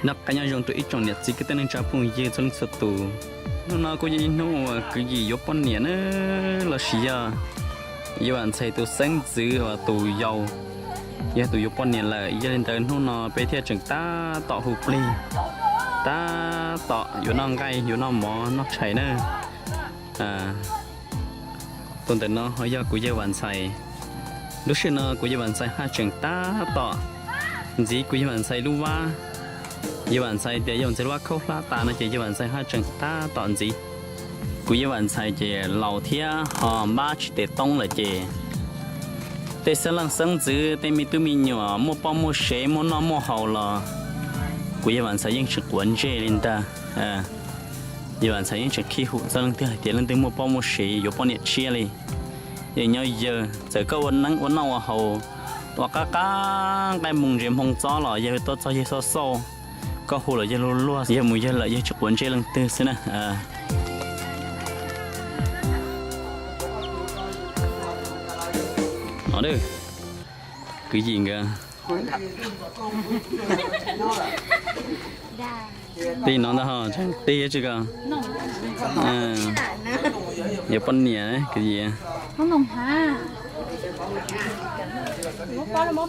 Noj qab nyob zoo rau ib tsoom niam txiv kwv tij neej tsa phooj ywg txhua leej txhua tus. Hnub no kuj yog ib hnub uas kwv Yim yuav poj niam na, los sis yog Yawg Vam Ntxhais tus xeeb ntxwv uas tus yau yog tus yuav poj niam lawm. Yog li ntawd hnub no peb thiaj tseem tab tom hu plig, tab tom yuav noj nqaij, yuav noj mov noj tshais na. Tus ntawm no ho yog kuv Yawg Vam Ntxhais. Lub sij hawm no kuv Yawg Vam Ntxhais haj tseem tab tom ntxiv kuv Yawg Vam Ntxhais lub vab. Yawg Vam Ntxhais tias Yawg Vam Ntxhais lub vab khaub hlab tas no ces Yawg Vam Ntxhais haj tseem tab tom ntxiv. Kuv Yawg Vam Ntxhais ces laus thiab ho npab tsis tes toob lawm ces tej xeeb leej xeeb ntxwv, tej me tub me nyuam muaj poj muaj sev, muaj noj muaj haus los kuv Yawg Vam Ntxhais yeej tsis quav ntsej li ntag. Yawg Vam Ntxhais yeej tseem khib hu txog leej twg hais tias leej twg muaj poj muaj sev yuav poj niam tshiab li. Yawg nyob yawg, txawm koj ua neeb ua noj ua haus, ua qab qab nqaij moo ntses hmoo txob los yawg tuaj txog yawg xauj xauj, koj hu los yawg luag luag, yawg mus yawg lawm, yawg tsis quav ntsej leej twg xwb na. Kwv Yim nkawd tij no ntag ho, tij tsis ko, yuav poj niam kwv Yim.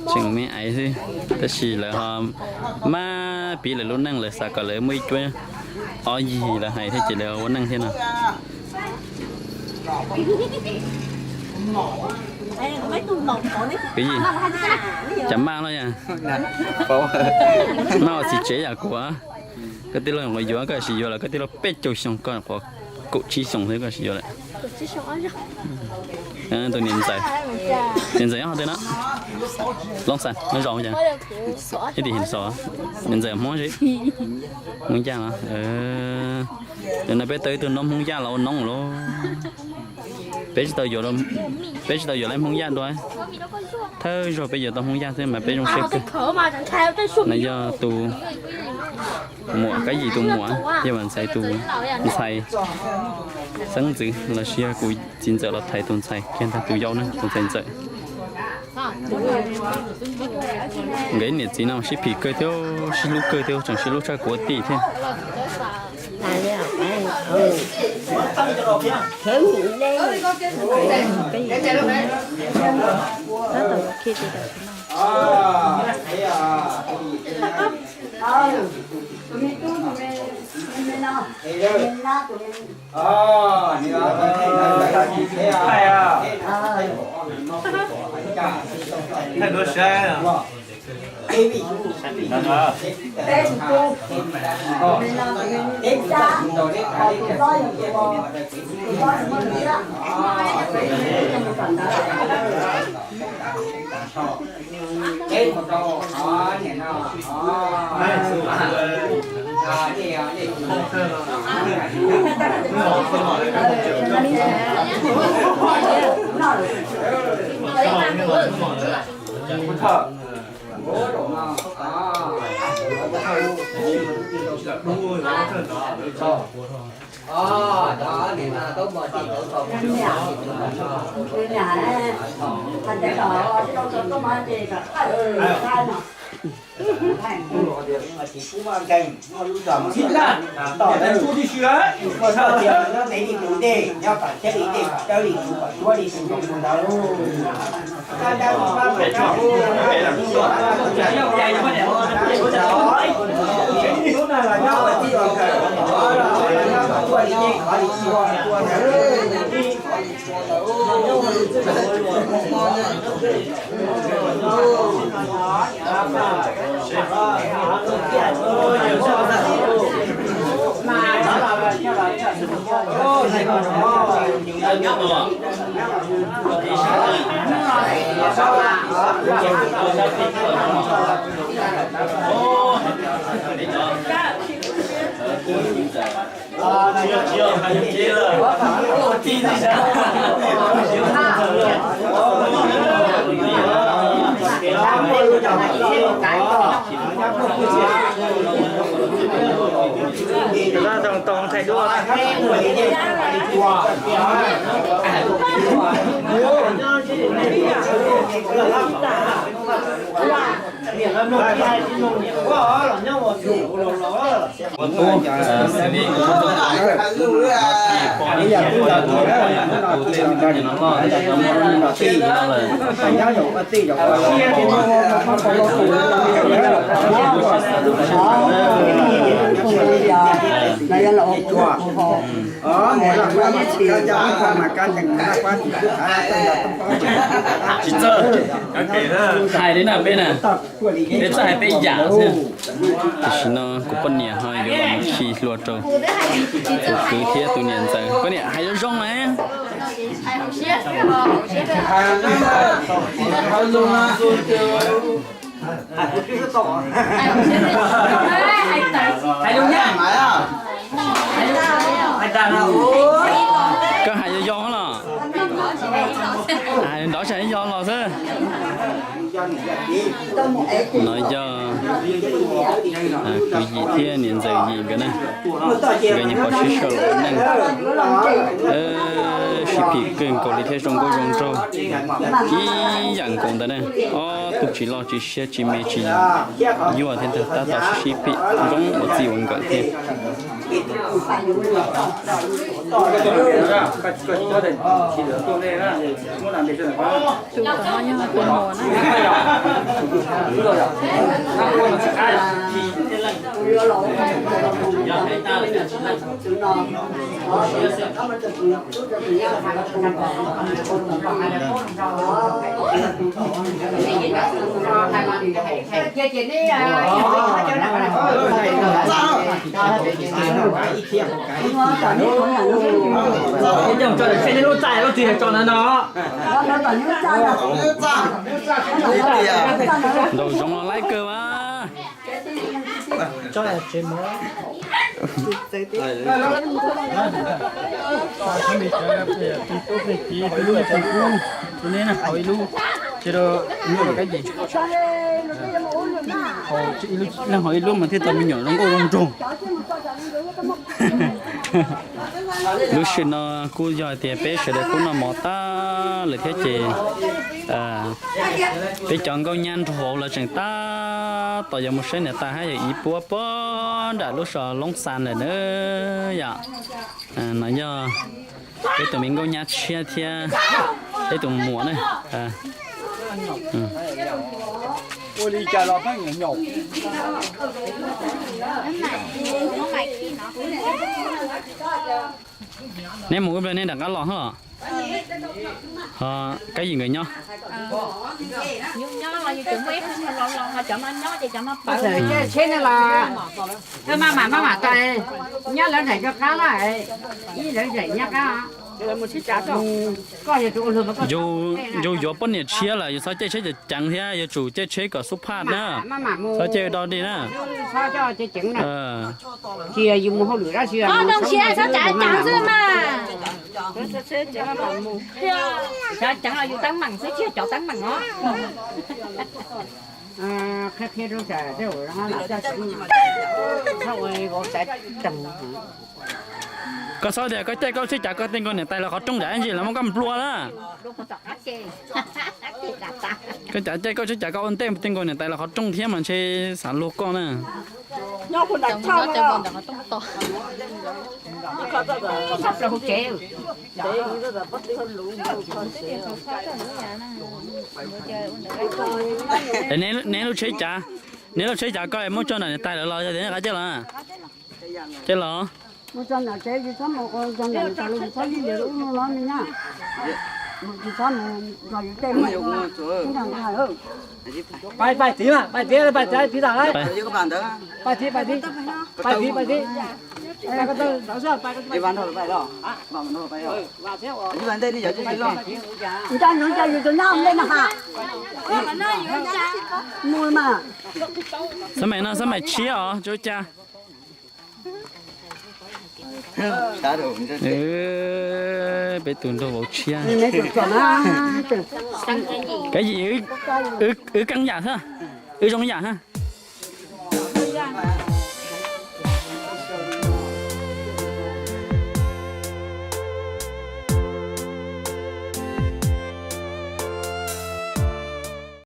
Tseem me aiv xwb, tab sis lawv ho maj piv lawv lub neej, lawv xav kom lawv muaj ib cuab ob yig lawv hais thiab ces lawv ua neej thiab no. Kwv Yim, cas maj loj yam, maj ua txiv tsev yam kuv. Koj tij laug nyuam qhuav yuav, koj sim yuav los koj tij laug peb caug xyoo, koj nyuam qhuav kaum tsib xyoo xwb koj sim yuav lawm. Tus niam ntxawm, niam ntxawm nyob qhov twg no? Loob Xas, loob Zos cas? Ib tim Him Xos, niam ntxawm Hmoob, Hmoob Yaj los? Tus no peb tau ib tug noob Hmoob Yaj los ua noob lawm. Peb tsis tau yuav, peb tsis tau yuav lawv Hmoob Yaj dua. Thawj zaug peb yuav tau Hmoob Yaj xwb mas peb zoo siab kawg. No yog tus muam, Kab Yim tus muam, Yawg Vam Ntxhais tus ntxhais, xeeb ntxwv los sis yog kuv txiv ntxawm los thaiv tus ntxhais kiag ntag, tus yau na, tus ntxhais ntxawm. Nkawd niam txiv no sib phim kawg thiab sib hlub kawg thiab, tseem sib hlub tshaj kuv ua tij thiab. Tsis txawj hais li na peb na, peb txawj hais peb yam xwb. Tam sim no kuv poj niam ho yuav los mus khi hlua rau tus kwv thiab tus niam ntxawm. Poj niam hais zoo zoo na. Koj hais yog yog los? Nrov tseem yog los xwb. No yog kwv Yim thiab niam ntxawm Yim nkawd na, nkawd nyuam qhuav sib sau ua neej sib phim kawg nkaus li thiab zoo nkauj zoo nraug ib yam nkaus ntawd na. Ob tug tsis loj tsis siab tsis me tsis yuag thiab ntag, tab tom sib phim zoo ua txij ua nkawm thiab. Ntaus zoov los laib kawg mas. Leej haus ib lub mas thiaj tau me nyuam zoo nkauj zoo nraug. Lub sij hawm no kuj yog hais tias peb sawv daws kuj noj mov tag lawm thiab ces peb cov nkauj nyab nraug vauv lawv tseem tab tom yuav mus saib niam tais hab yawm txiv puab puag nram lub zos Loob Xas lawm na yom. No yog peb tus me nkauj nyab tshiab thiab peb tus muam na. Neb mus ib pliag neb rov qab los hos. Ho Kab Yim nkawd nyob. Tsheb no los maj mam maj mam tas, nyob lawv zaim nyob qab na, ib lawv zaim nyob qab. Yus yuav poj niam tshiab lawm yus txhob caij tsheb ceev ceev thiab yuav tsum caij tsheb kom xub phaj na, txhob caij do dig na. Tsis yog yus mus hauj lwm dab tsi, txhob cav ceev xwb mas. Cav ceev los yus teeb meem xwb tsis yog cov teeb meem os. Qhia qhia rau sawv daws, koj txhob tias koj caij koj tsheb cav koj tej nkauj niam tais los qhov rooj nram ntsis lawv muab koj nplua na. Koj cav caij koj tsheb cav koj ua ntej tej nkauj niam tais los qhov rooj thiab mas ntshe xav luag koj na. Neb lub tsheb cav, neb lub tsheb cav koj muab tso nram niam tais lawv los yog tias neb qab caij los? Caij los. Pais, pais txiv mas, pais txiv, pais txiv, pais txiv, pais txiv, pais txiv, pais txiv. Xab maim no xab maim tshiab os, tsis ua cas. Peb tus nraug vauv tshiab. Kab Yim, wb keeb yam xwb, wb zoo yam xwb.